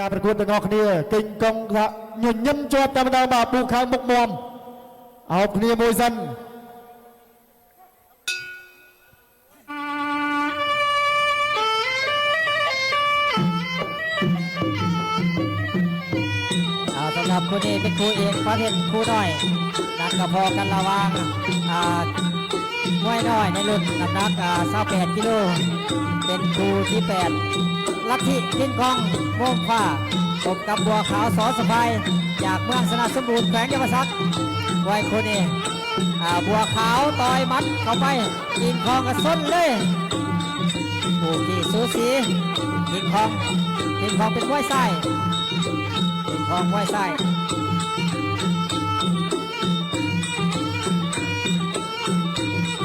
ການປະກວດທັງອອກເນຍ ກິງກອງ ຍືນຍົນຈວບຕາມດາວມາ ປູຂາວໝົກມອມ ອອກເນຍມວຍຊັ້ນ. ອ່າ ສຳລັບຄູ່ນີ້ເປັນຄູ່ເອກປະເພດຄູ່ນ້ອຍ ນັດກະພໍ້ກັນລະຫວ່າງ ອ່າ ມວຍນ້ອຍໃນລຸ້ນນ້ຳໜັກ ອ່າ ຊາວແປດກິໂລ ເປັນຄູ່ທີແປດ ລັດທິ ຄິງຄອງ ໂມງຟ້າ ພົບກັບ ບົວຂາວ ສອສະໄພ ຈາກເມືອງຊະນະສົມບູນ ແຂວງຈຳປາສັກ. ມວຍຄູ່ນີ້ ອ່າ ບົວຂາວຕ່ອຍໝັດເຂົ້າໄປ ກິງຄອງກໍຊົນເລີຍ ຄູ່ທີ່ສູສີ ກິງຄອງ ກິງຄອງເປັນມວຍຊ້າຍ ກິງຄອງມວຍຊ້າຍ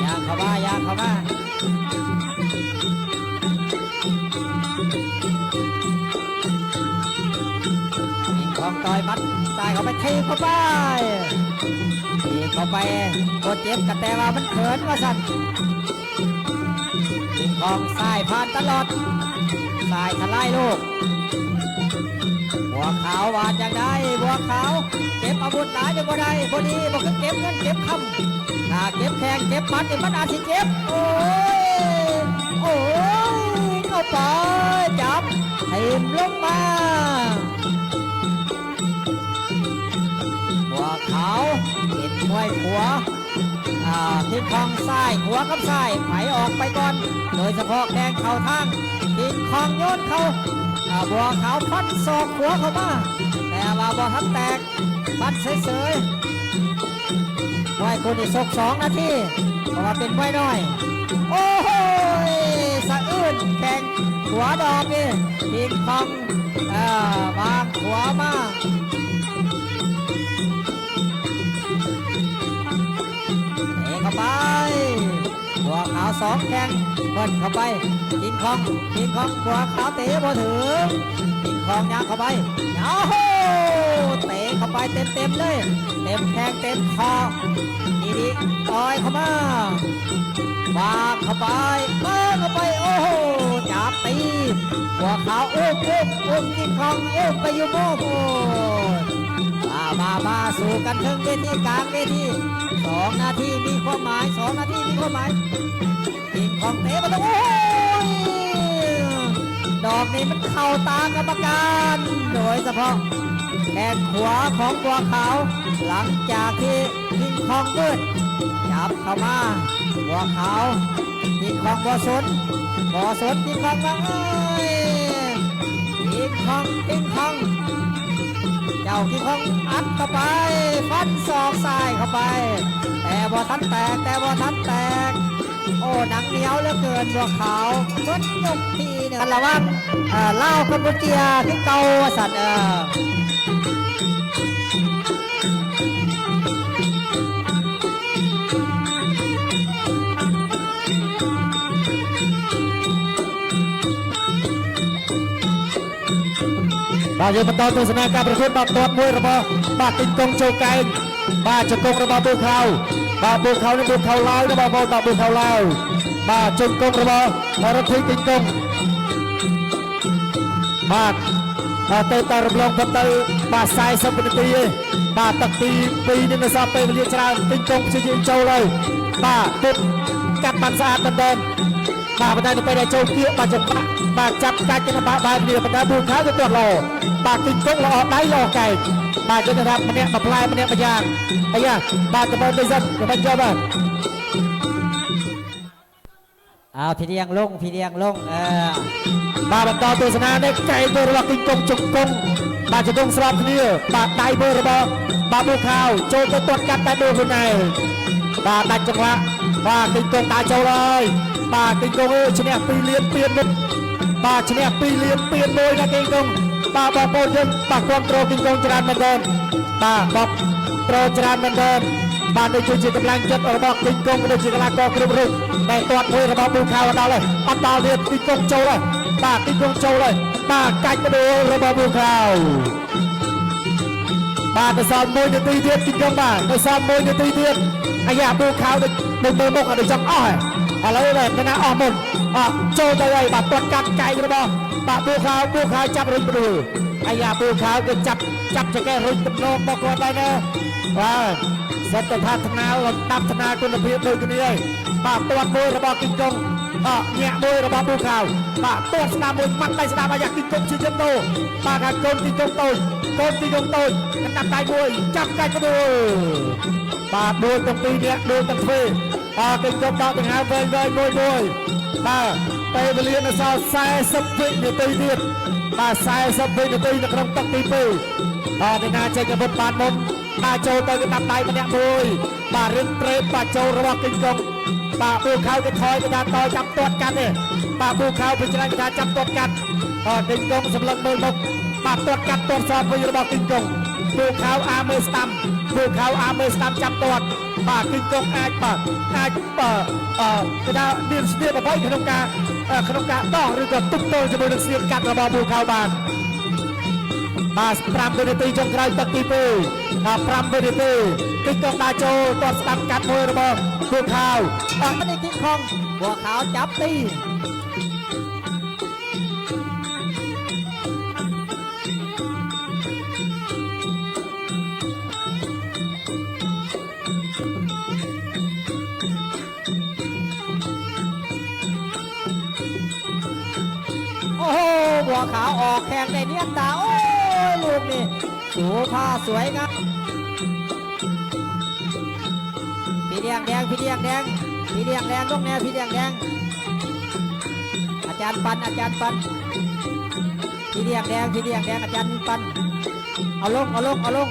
ຍ່າງເຂົ້າມາ ຍ່າງເຂົ້າມາ ຍິງຂອງຕ່ອຍໝັດຊ້າຍເຂົ້າໄປ ຖີບເຂົ້າໄປ ຖີບເຂົ້າໄປ ບໍ່ເຈັບກໍແຕ່ວ່າມັນເຂີນວ່າຊັ້ນ ຍິງຂອງຊ້າຍຜ່ານຕະຫຼອດ ຊ້າຍທະລາຍໂລກ ບົວຂາວວ່າຈັ່ງໃດ ບົວຂາວ ເກັບອາວຸດຫຼາຍຍັງບໍ່ໄດ້ ບໍ່ດີ ບໍ່ຄືເກັບເງິນເກັບຄຳ ຖ້າເກັບແຂ້ງເກັບໝັດນີ້ມັນອາດຊິເຈັບ ໂອ້ຍ ໂອ້ຍ ເຂົ້າໄປ ຈັບ ຖິ້ມລົງມາ ບົວຂາວ ເປັນມວຍຂວາ ອ່າ ພິງຄອງຊ້າຍ ຂວາກັບຊ້າຍ ໃຜອອກໄປກ່ອນ ໂດຍສະເພາະແຂ້ງເຂົ້າທາງ ພິງຄອງໂຍນເຂົ້າ ອ່າ ບົວຂາວຟັນສອກຂວາເຂົ້າມາ ແຕ່ວ່າບໍ່ທັນແຕກ ຟັນເສີຍໆ ມວຍຄູ່ນີ້ຊົກສອງນາທີ ເພາະວ່າເປັນມວຍນ້ອຍ ໂອ້ໂຫຍ ສະອືນແຂ້ງຂວາດອກນີ້ ພິງຄອງ ອ່າ ວາງຂວາມາ ເຕະເຂົ້າໄປ ບົວຂາວສອງແຂ້ງ ເບິ່ນເຂົ້າໄປ ກິງຄອງ ກິງຄອງ ບົວຂາວເຕະບໍ່ເຖິງ ກິງຄອງຍ່າງເຂົ້າໄປ ໂອ້ໂຫ ເຕະເຂົ້າໄປເຕັມໆເລີຍ ເຕັມແຂ້ງເຕັມຂໍ້ ດີໆ ຕ່ອຍເຂົ້າມາ ວາງເຂົ້າໄປ ເປີດເຂົ້າໄປ ໂອ້ໂຫ ຈັບຕີ ບົວຂາວອຸ້ມ ອຸ້ມ ອຸ້ມ ກິງຄອງ ອຸ້ມໄປຢູ່ມຸມ ໂອ້ຍ ມາ ມາ ມາ ສູ້ກັນເທິງເວທີ ກາງເວທີ ສອງນາທີມີຄວາມໝາຍ ສອງນາທີມີຄວາມໝາຍ ກິງຄອງເຕະປະຕູ ໂອ້ຍ ດອກນີ້ມັນເຂົ້າຕາກຳມະການ ໂດຍສະເພາະແຂ້ງຂວາຂອງບົວຂາວ ຫຼັງຈາກທີ່ ຄິງຄອງມືດ ຈັບເຂົ້າມາ ບົວຂາວ ຄິງຄອງບໍ່ສົນ ບໍ່ສົນ ຄິງຄອງວ່າ ເອີຍ ຄິງຄອງ ຄິງຄອງ ເຈົ້າຄິງຄອງອັດເຂົ້າໄປ ຟັນສອກຊ້າຍເຂົ້າໄປ ແຕ່ບໍ່ທັນແຕກ ແຕ່ບໍ່ທັນແຕກ ໂອ້ ໜັງໜຽວເຫຼືອເກີນ ບົວຂາວ ໝົດຍົກທີໜຶ່ງ ລະຫວ່າງ ເອີ ລາວກັມປູເຈຍຄືເກົ່າວ່າຊັ້ນ ເອີ ບາດເດີມາຕໍ່ໂຄສະນາການປະກວດ ບາດຕອດມວຍລະບາດ ບາດກິງກົງໂຈໄກ ບາດຈະກົງລະບາດບູຂາວ ບາດບູຂາວນີ້ບູຂາວລາວນະ ບາດ ບາດ ບາດບູຂາວລາວ ບາດຈົງກົງລະບາດ ບາດລັດທິກິງກົງ ບາດ ເອີ ເຕຕາຣະບລອງພັດໄຕ ບາດຊາຍສອງເປັນນາທີ ບາດຕັກຕີປີໜຶ່ງນະຊາເປເວເລຍຊະລາ ຕິງກົງຊິຍິງໂຈເລີຍ ບາດປຸບກັບບັນສະອາດບັນແດນ ບາດບັນດາໄປໄດ້ໂຈເກຍ ບາດຈັງຫວະ ບາດຈັບກັດກັນ ບາດ ບາດເນຍບັນດາບູຂາວຈະຕວດລໍ ບາດຕິງກົງລະອອກໄດ້ລະອອກໄກ ບາດຈະໄດ້ຮັບມະແນະມາພລາຍມະແນະມາຍາງ ອາຍາ ບາດຈະເປີດໄດ້ຊັ້ນ ຈະບັນຍາບາດ ອ້າວ ພີດຽງລົງ ພີດຽງລົງ ເອີ ບາດບັນຕໍ່ໂຕຊະນະໃນໄກໂດຍລະບາດກິງກົງຈົງກົງ ບາດຈະດົງສະຫຼອບເນຍ ບາດໄດ້ເບີລະບາດ ບາດບູຂາວ ໂຈນໄປຕວດກັດໄດ້ເບີຢູ່ໃນ ບາດດັດຈັງຫວະ ບາດກິງກົງຕາໂຈເລີຍ ບາດກິງກົງເອີຍ ຊະນະປີລຽນປ່ຽນໝົດ ບາດຊະນະປີລຽນປ່ຽນໂດຍນະກິງກົງ ບາດບອກໂປນຍົນ ບາດຄວາມໂຕກິງກົງຈະລານມັນເດີນ ບາດບອກ ໂຕຈະລານມັນເດີນ ບາດໂດຍຈະກຳລັງຈັດລະບອກກິງກົງ ໂດຍຈະກະລາກໍກຣຸບຣຶ ໄດ້ຕອດມວຍລະບອກບູຂາວອັນດາວເລີຍ ອັນດາວລຽນກິງກົງໂຈເລີຍ ບາດກິງກົງໂຈເລີຍ ບາດກັດມາໂດຍລະບອກບູຂາວ ບາດໄດ້ສອມມວຍນາທີດຽວກິງກົງບາດໄດ້ສອມມວຍນາທີດຽວ ອາຍາບູຂາວໄດ້ ໄດ້ເຕີມມົກໄດ້ຈັງອ້ອຍ ອາໄລແລກນະອອກມົນ ອອກໂຈໄດ້ໄວ ບາດຕອດກັດໄກລະບອກ ປະບົວຂາວ ບົວຂາວຈັບ ຮຸນປະດູ ອາຍາ ບົວຂາວກໍຈັບ ຈັບຈະແກ້ ຮຸນກັບນ້ອງ ບໍ່ກວນໄດ້ນະ ວ່າ ສັດທະນາ ລຳດັບທະນາ ຄຸນນະພາບ ເດີນກັນເລີຍ ປະຕວດມວຍລະບາບກິງກົງ ອະ ແຍະມວຍລະບາບບົວຂາວ ປະຕວດສະໜາມມວຍ ມັດໄປສະໜາມ ອາຍາ ກິງກົງ ຊິຈຽມໂຕ ປະການໂກນກິງກົງໂຕ ໂກນກິງກົງໂຕ ອັນດັບໄດ້ມວຍ ຈັບໄດ້ກະດູ ປະມວຍຕົງປີເນຍ ໂດນຕັງເຟ ປະເກັງຈົບດາວເຕັງຫາເວີຍເວີຍໂມຍໂມຍ ປະເຕະເວລານະຊາວ ສາມສິບວິນາທີດຽວ ປະສາມສິບວິນາທີໃນຂະນະຕົກຕີປີ ປະເຕະນາເຈັງກັບບົດບານມົນ ປະໂຈເຕີກັບນຳໄດ້ມະນະໂມຍ ປະເຣັນເຕຣມ ປະໂຈລະວັກກິນກົງ ປະປູຂາວກະຖອຍກະດານຕໍ່ຈັບຕວດກັນ ປະປູຂາວພິຈາລະນາກະດານຈັບຕວດກັນ ປະກິນກົງສຳລັງເມີໝົກ ປະຕວດກັນຕວດສອບວິລະບອກກິນກົງ ປູຂາວອາເມີສະຕຳ ປູຂາວອາເມີສະຕຳຈັບຕວດ ປະກິນກົງອາດ ປະ ອາດ ປະ ເອີ ກະດານເນຍສະເດຍບອກໄວ້ຂະໜົມກາ ເອີ ຂະໜົມກາຕໍ່ ຫຼືກໍຕຸບໂຕຈະເມີນັກສຽງກັນລະບອກປູຂາວບານ ປາສາມວິນາທີຈອງກຣາຍຕັກຕີເປ ປາສາມວິນາທີ ຕິກອງດາໂຈ ຕອດສະຕາມກັດມວຍລະບອກພວກເຂົາ ອັນນີ້ກິງຄອງ ພວກເຂົາຈັບຕີ ໂອ້ໂຫ ບົວຂາວອອກແຂ້ງໄດ້ນຽນຕາ ໂອ້ຍ ລູກນີ້ ໂສພາສວຍງາມ ພີ່ລ້ຽງແດງ ພີ່ລ້ຽງແດງ ພີ່ລ້ຽງແດງ ລົງແດ່ ພີ່ລ້ຽງແດງ ອາຈານປັນ ອາຈານປັນ ພີ່ລ້ຽງແດງ ພີ່ລ້ຽງແດງ ອາຈານປັນ ເອົາລົງ ເອົາລົງ ເອົາລົງ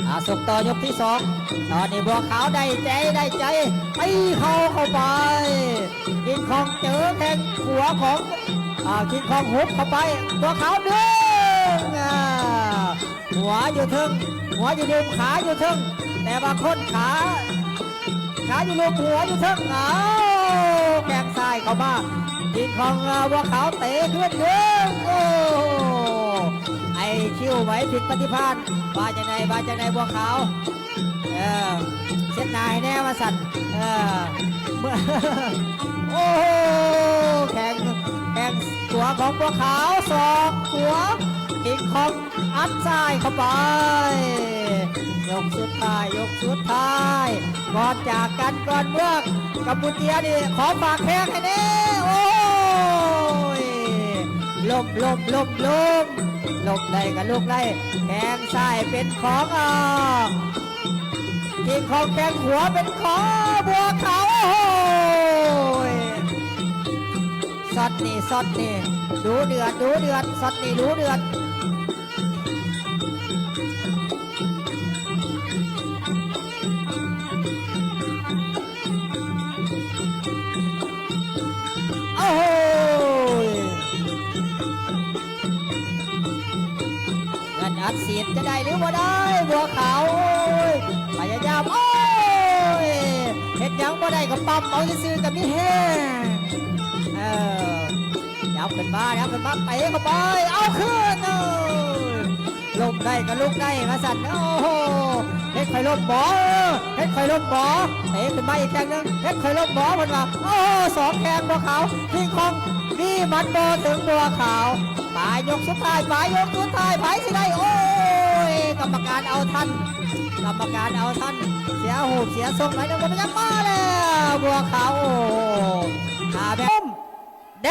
ອາ ຊົກຕໍ່ຍົກທີສອງ ຕອນນີ້ບົວຂາວໄດ້ໃຈ ໄດ້ໃຈ ຕີເຂົ່າເຂົ້າໄປ ກິງຄອງເຈີແຂ້ງຂວາຂອງ ອາ ກິງຄອງຫຸບເຂົ້າໄປ ບົວຂາວດຶງ ອາ ຫົວຢູ່ເທິງ ຫົວຢູ່ລຸ່ມ ຂາຢູ່ເທິງ ແຕ່ວ່າຄົນຂາ ຂາຢູ່ລຸ່ມ ຫົວຢູ່ເທິງ ອ້າວ ແຂ້ງຊ້າຍເຂົ້າມາ ກິງຄອງ ບົວຂາວເຕະຂຶ້ນດຶງ ໂອ້ ໄອຄິວໄຫວຜິດປະຕິພານ ວ່າຈັ່ງໃດ ວ່າຈັ່ງໃດບົວຂາວ ເອີ ເຊັດໜ້າໃຫ້ແດ່ວ່າຊັ້ນ ເອີ ໂອ້ໂຫ ແຂ້ງ ແຂ້ງຂວາຂອງບົວຂາວ ສອກຂວາ ກິງຄອງ ອັດຊ້າຍເຂົ້າໄປ ຍົກສຸດທ້າຍ ຍົກສຸດທ້າຍ ກ່ອນຈາກກັນ ກ່ອນເມືອ ກຳປູເຈຍນີ້ ຂໍຝາກແຂ້ງໃຫ້ແດ່ ໂອ້ຍ ລົ້ມ ລົ້ມ ລົ້ມ ລົ້ມ ລົ້ມໄດ້ກະລຸກໄດ້ ແຂ້ງຊ້າຍເປັນຂອງ ອາ ກິງຄອງ ແຂ້ງຂວາເປັນຂອງບົວຂາວ ໂອ້ຍ ຊັອດນີ້ ຊັອດນີ້ ດຸເດືອດ ດຸເດືອດ ຊັອດນີ້ ດຸເດືອດ ໂອ້ໂຫ ເງິນອັດສີດຈະໄດ້ຫຼືບໍ່ໄດ້ ບົວຂາວ ໂອ້ຍ ພະຍາຍາມ ໂອ້ຍ ເຮັດຫຍັງບໍ່ໄດ້ກໍປ້ຳເອົາຊື່ໆ ກໍມີແຮງ ເອີ ຍັບຂຶ້ນມາ ຍັບຂຶ້ນມາ ເຕະເຂົ້າໄປ ເອົາຄືນ ເອີ ລົ້ມໄດ້ກໍລຸກໄດ້ວ່າຊັ້ນ ໂອ້ໂຫ ເຮັດຂ້ອຍລົ້ມບໍ ເຮັດຂ້ອຍລົ້ມບໍ ເຕະຂຶ້ນມາອີກແຂ້ງໜຶ່ງ ເຮັດຂ້ອຍລົ້ມບໍ ເພິ່ນວ່າ ໂອ້ໂຫ ສອງແຂ້ງບົວຂາວ ຄິງຄອງ ມີໝັດບໍ່ເຖິງບົວຂາວ ປາຍຍົກສຸດທ້າຍ ປາຍຍົກສຸດທ້າຍ ໃຜຊິໄດ້ ໂອ້ຍ ກຳມະການເອົາທັນ ກຳມະການເອົາທັນ ເສຍຮູບເສຍຊົງໜ້ອຍໜຶ່ງ ບໍ່ເປັນຫຍັງ ມາແລ້ວ ບົວຂາວ ໂອ້ໂຫ ໜ້າແບບ ແດ